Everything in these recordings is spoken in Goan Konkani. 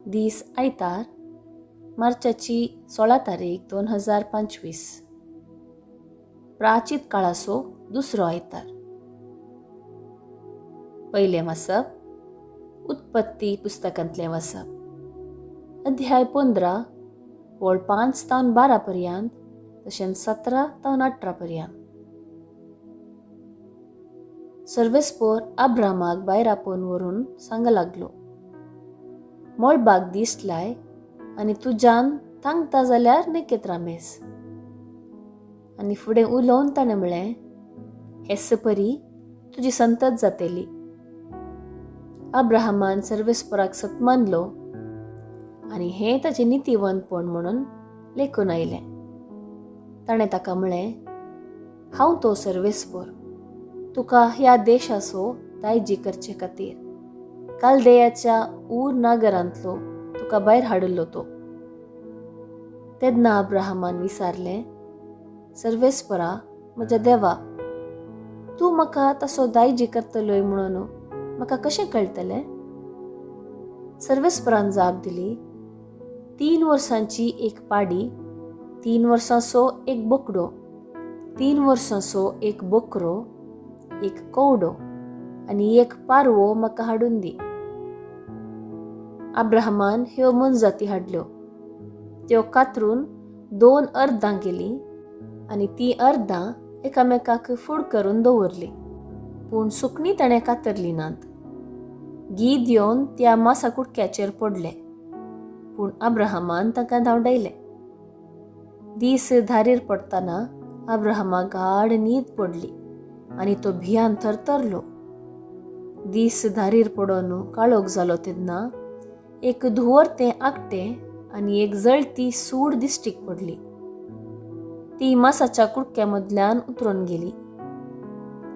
दीस आयतार, मार्चाची 16 तारीख 2025. प्राचीत काळाचो दुसरो आयतार. पयलें वाचप उत्पत्ती पुस्तकांतलें वाचप, अध्याय 15 वळ 5 तावन 12 पर्यंत तशेंच 17 तावन 18 पर्यंत. सर्वेस्पोर अब्रामाक भायर आपोवन व्हरून सांग लागलो, मळबाक दिसलाय आनी तुज्यान थांगता जाल्यार नेकेत्रां मेज. आनी फुडें उलोवन ताणें म्हळें, हेच परी तुजी संतत जातली. अब्राहमान सर्वेस्पोराक सत मानलो आनी हें ताचें नितीवंतपण म्हणून लेखून आयलें. ताणें ताका म्हळें, हांव तो सर्वेस्पोर, तुका ह्या देशाचो दायजी करचे खातीर कालदेयाच्या ऊर नागरांतलो तुका भायर हाडिल्लो तो. तेन्ना अब्राहमान विचारलें, सर्वेस्परा म्हज्या देवा, तूं म्हाका तसो दायजी करतलोय म्हणून म्हाका कशें कळटलें? सर्वेस्परान जाप दिली, 3 वर्सांची एक पाडी, 3 वर्सांचो एक बोकडो, 3 वर्सांचो एक बोकरो, एक कवडो आनी एक पारवो म्हाका हाडून दी. अब्राहमान ह्यो मोनजाती हाडल्यो, त्यो कातरून 2 अर्दां केलीं आनी तीं अर्दां एकामेकाक फूड करून दवरलीं, पूण सुकणीं ताणें कातरलीं नात. गीद येवन त्या मासा कुटक्याचेर पडले, पूण अब्राहमान तांकां धांवडायले. दीस धारीर पडटना अब्राहमाक गाढ न्हीद पडली आनी तो भियान थरथरलो. दीस धारीर पडोन काळोख जालो तेन्ना एक धुंवरतें आकटें आनी एक जळती सूड दिश्टीक पडली. ती मासाच्या कुडक्या मदल्यान उतरून गेली.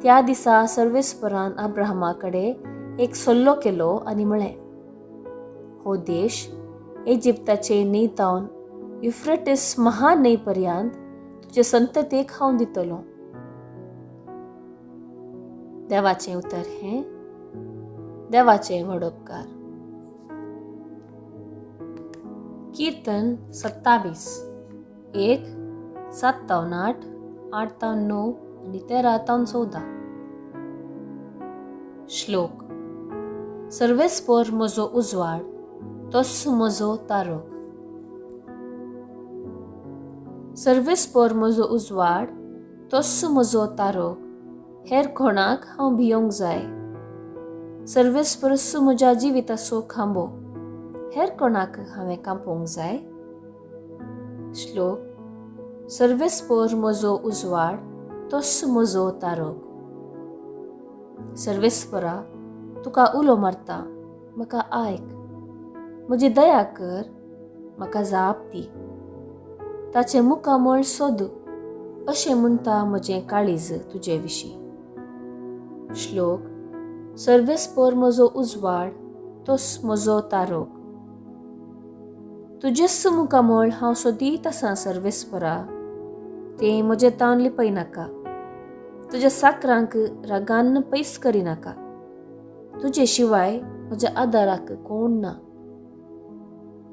त्या दिसा सर्वेस्परान अब्राहमा कडेन एक सल्लो केलो आनी म्हळें, हो देश इजिप्ताचे न्हंय तावन युफ्रेटीस महान न्हंय पर्यंत तुजे संततेक हांव दितलो. देवाचें उतर हें, देवाचें व्हड उपकार. कीर्तन 27, 1, 7 तावन 8, 8 तावन 9 आनी 13 तावन 14. श्लोक. सर्वेस्पोर म्हजो उजवाड, तोच म्हजो तारोक. सर्वेस्पोर म्हजो उजवाड, तोच म्हजो तारोक, हेर कोणाक हांव भियोंक जाय. सर्वेस्परस म्हज्या जिविताचो खांबो, हेर कोणाक हांवें कांपोवंक जाय. श्लोक. सर्वेस्पोर म्हजो उजवाड, तोच म्हजो तारोक. सर्वेस्परा, तुका उलो मारता, म्हाका आयक, म्हजी दया कर, म्हाका जाप दी. ताचें मुखामळ सोद, अशें म्हणटा म्हजें काळीज तुजे विशीं. श्लोक. सर्वेस्पोर म्हजो उजवाड, तोच म्हजो तारोक. तुजेच मुखामळ हांव सोदीत आसा सर्वेस्परा, तें म्हजें तावन लिपय नाका. तुज्या साकरांक रागान पयस करिनाका. तुजे शिवाय म्हज्या आदाराक कोण ना.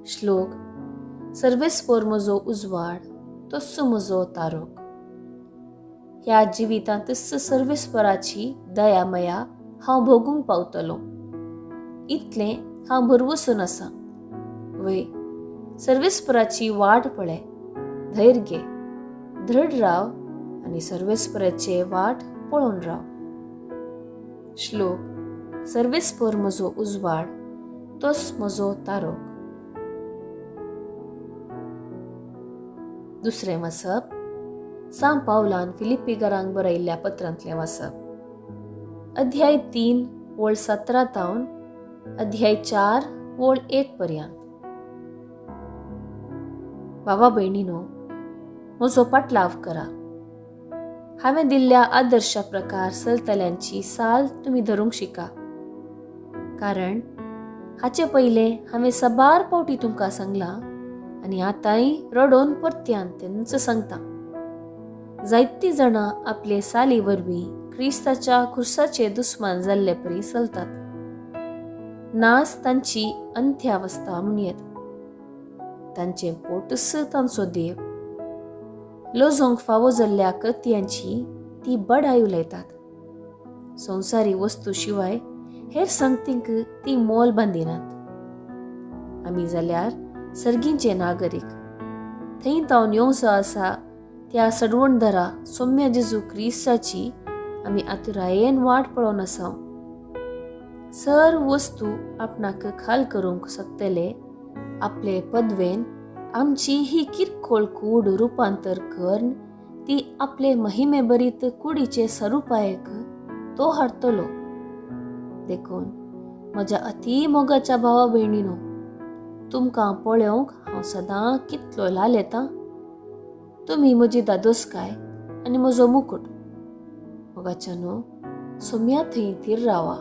श्लोक. सर्वेस्पोर म्हजो उजवाड, तोच म्हजो तारोक. ह्या जिवितांतच सर्वेस्पराची दया मया हांव भोगूंक पावतलो, इतलें हांव भरवसून आसा. वय, सर्वेस्पराची वाट पळय, धैर्य घे, दृढ राव आनी सर्वेस्पराचे वाट पळोवन राव. श्लोक. सर्वेस्पोर म्हजो उजवाड, तोच म्हजो तारोक. दुसरें वाचप सांव पावलान फिलिप्पीकारांक बरयल्ल्या पत्रांतलें वाचप, अध्याय 3 वळ 17 तावन अध्याय 4 वळ 1 पर्यंत. भावा भयणीनो, म्हजो पाटलाव करा. हांवें दिल्ल्या आदर्शा प्रकार चलतल्यांची साल तुमी धरूंक शिका, कारण हाचे पयलें हांवें साबार पावटी तुमकां सांगलां आनी आतांय रडोवन परत्यान तेंच सांगता. जायतीं जाणां आपले साली वरवीं क्रिस्ताच्या खुर्साचे दुस्मान जाल्ले परी चलतात. नाच तांची अंत्यावस्था म्हणयेत. तांचें पोटस तांचो देव. लजोवंक फावो जाल्ल्या कृत्यांची ती बडाय उलयतात. संवसारी वस्तू शिवाय हेर संगतींक ती मोल बांदिनात. आमी जाल्यार सर्गींचे नागरीक. थंय तावन येवचो आसा त्या सडवणदारा सोम्या जेजू क्रिस्ताची आमी आतुरायेन वाट पळोवन आसा. सर्व वस्तू आपणाक खाल करूंक शकतले आपले पदवेन आमची ही किरकोळ कूड रुपांतर करून ती आपले महिमे बरीत कुडीचे स्वरुपायक तो हाडटलो. देखून म्हज्या अती मोगाच्या भावा भयणीनो, तुमकां पळोवंक हांव सदां कितलो लाल येता. तुमी म्हजी दादोसकाय आनी म्हजो मुकूट. मोगाच्यानो, सोम्या थंय थीर रावा.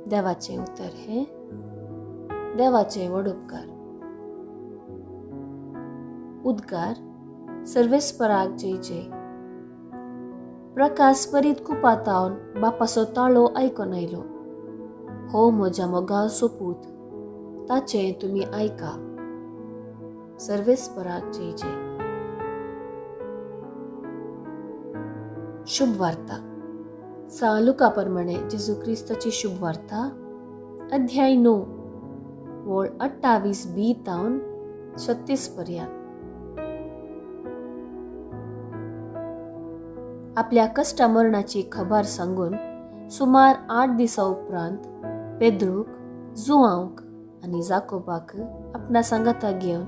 देवाचें उतर हें देवाचें व्हड उपकार. उद्गार सर्वेस्पराक जय जय. प्रकाश परीत कुपातावन बापाचो ताळो आयकोन आयलो, हो म्हज्या मोगाळ सोपूत, ताचें तुमी आयका. सर्वेस्पराक जय जय. शुभ वार्ता सां लुका प्रमाणे जेजू क्रिस्ताची शुभ वार्ता, अध्याय 9 वळ 28 बी तावन 36 पर्यंत. आपल्या कश्टा मरणाची खबर सांगून सुमार 8 दिसां उपरांत पेद्रूक, जुआंवक आनी जाकोबाक आपणा सांगाता घेवन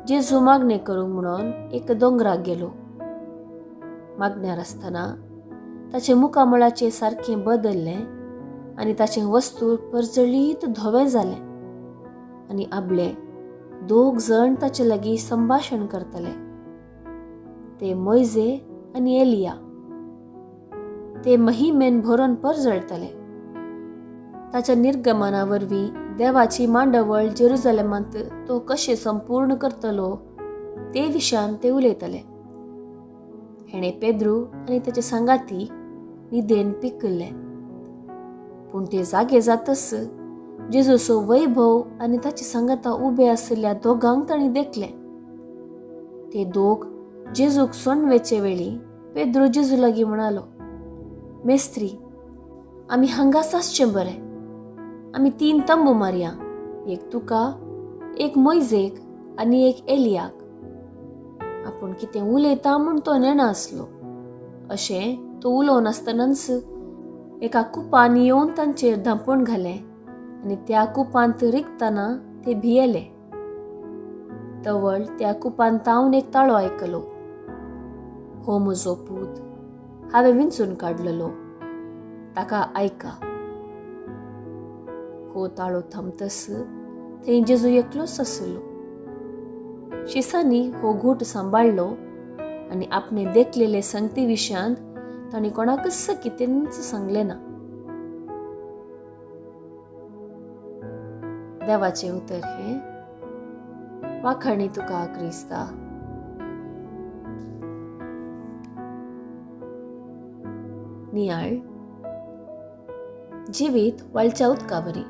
जेजू मागणें करूंक म्हणून एक दोंगराक गेलो. मागण्यार आसतना ताचें मुखामळाचें सारकें बदल्लें आनी ताचें वस्तू परजळीत धवें जालें आनी आपले 2 जण ताचे लागीं संभाशण करतले, ते मोयजे आनी एलिया. ते महिमेन भरून परजळटले. ताच्या निर्गमना वरवीं देवाची मांडवळ जेरुजलेमांत तो कशें संपूर्ण करतलो ते विशयान ते उलयतले. हेणें पेद्रू आनी ताचे सांगाती न्हिदेन पिकल्ले, पूण ते जागे जातच जेजूचो वैभव आनी ताचे सांगाता उबे आशिल्ल्या दोगांक तांणी देखले. ते दोग जेजूक सोंडवेचे वेळी पेद्रू जेजू लागीं म्हणालो, मेस्त्री, आमी हांगाच आसचें बरें. आमी 3 तंबू मारया, एक तुका, एक मोयजेक आनी एक एलियाक. आपूण कितें उलयता म्हूण तो नेणा आसलो. अशें तो उलोवन आसतनाच एका कुपान येवन तांचेर धांपून घालें आनी त्या कुपांत रिगतना ते भियेले. तवळ त्या कुपान तावन एक ताळो आयकलो, हो म्हजो पूत, हांवें विंचून काडलेलो, ताका आयका. हो ताळो थांबतस थंय जेजू एकलोच आसलो. शिसांनी हो घूट सांबाळ्ळो आनी आपणे देखलेले संगती विशयांत तांणी कोणाकच कितेंच सांगलें ना. देवाचें उतर हें वाखाणी तुका क्रिस्ता. नियाळ जिवीत वळच्या उदका बरी,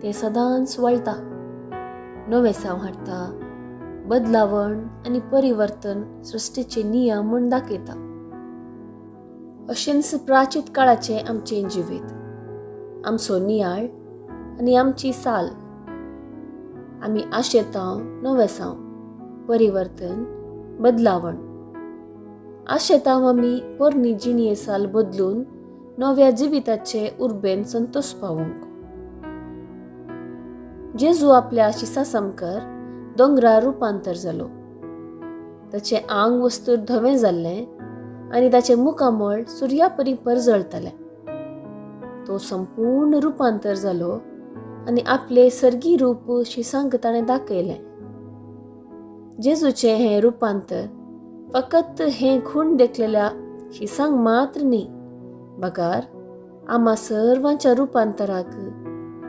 तें सदांच वळटा, नवें साव हाडटा, बदलावण आनी परिवर्तन सृश्टीचे नियम म्हूण दाखयता. अशेंच प्राचीत काळाचें आमचें जिवीत, आमचो नियाळ आनी आमची साल. आमी आशेतां नवें साव, परिवर्तन, बदलावण. आशेतां आमी पोरणी जिणये साल बदलून नव्या जिविताचे उर्बेन संतोष पावूंक. जेजू आपल्या शिसा सामकार दोंगरार रुपांतर जालो. ताचें आंग वस्तूर धवें जाल्लें आनी ताचें मुखामळ सुर्यापरी परजळतालें. तो संपूर्ण रुपांतर जालो आनी आपले सर्गी रूप शिसांक ताणें दाखयलें. जेजूचें हें रुपांतर फकत हें खूण देखलेल्या शिसांक मात्र न्ही, बगार आमा सर्वांच्या रुपांतराक,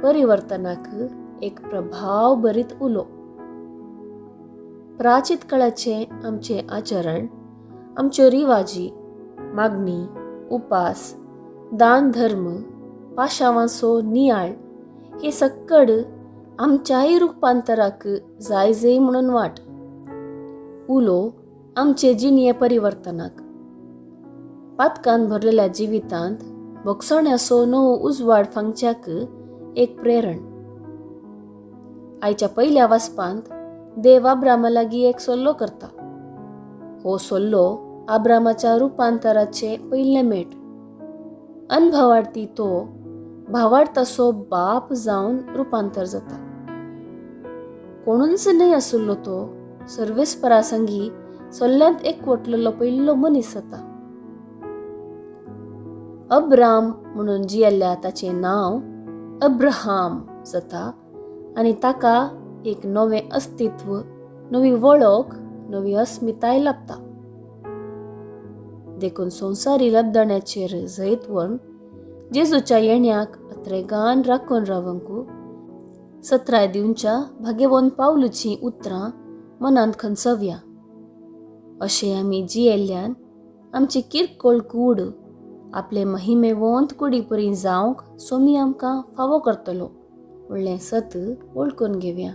परिवर्तनाक एक प्रभाव भरीत उलो. प्राचीत काळाचें आमचें आचरण, आमच्यो रिवाजी, मागणी, उपास, दान धर्म पाशांवांचो नियाळ हे सक्कड आमच्याय रुपांतराक जाय जाय म्हणून वाट उलो आमचे जिणये परिवर्तनाक. पातकान भरलेल्या जिवितांत भोगसण्याचो नवो उजवाड फांगच्याक एक प्रेरण. आयच्या पयल्या वाचपांत देव आब्रामा लागीं एक सल्लो करता. हो सल्लो आब्रामाच्या रुपांतराचे पयलें मेट. अनभावार्थी तो भावार्थाचो बाप जावन रुपांतर जाता. कोणूच न्हय आसुल्लो तो सर्वेस्परा संगी सल्ल्यांत एकवटलेलो पयलो मनीस जाता. अब्राम म्हणून जियेल्ल्या ताचें नांव अब्राहाम जाता आनी ताका एक नवें अस्तित्व, नवी वळख, नवी अस्मिताय लाभता. देखून संवसारी लब्दण्याचेर जैत व्हरून जेजूच्या येण्याक अत्रेगान राखून रावंकू सत्राय दिवच्या भाग्यवंत पावलूचीं उतरां मनांत खंचवया. अशें आमी जियेल्ल्यान आमची किरकोळ कूड आपले महिमेवंत कुडीपरी जावंक सोमी आमकां फावो करतलो म्हणलें सत वळखून घेवया.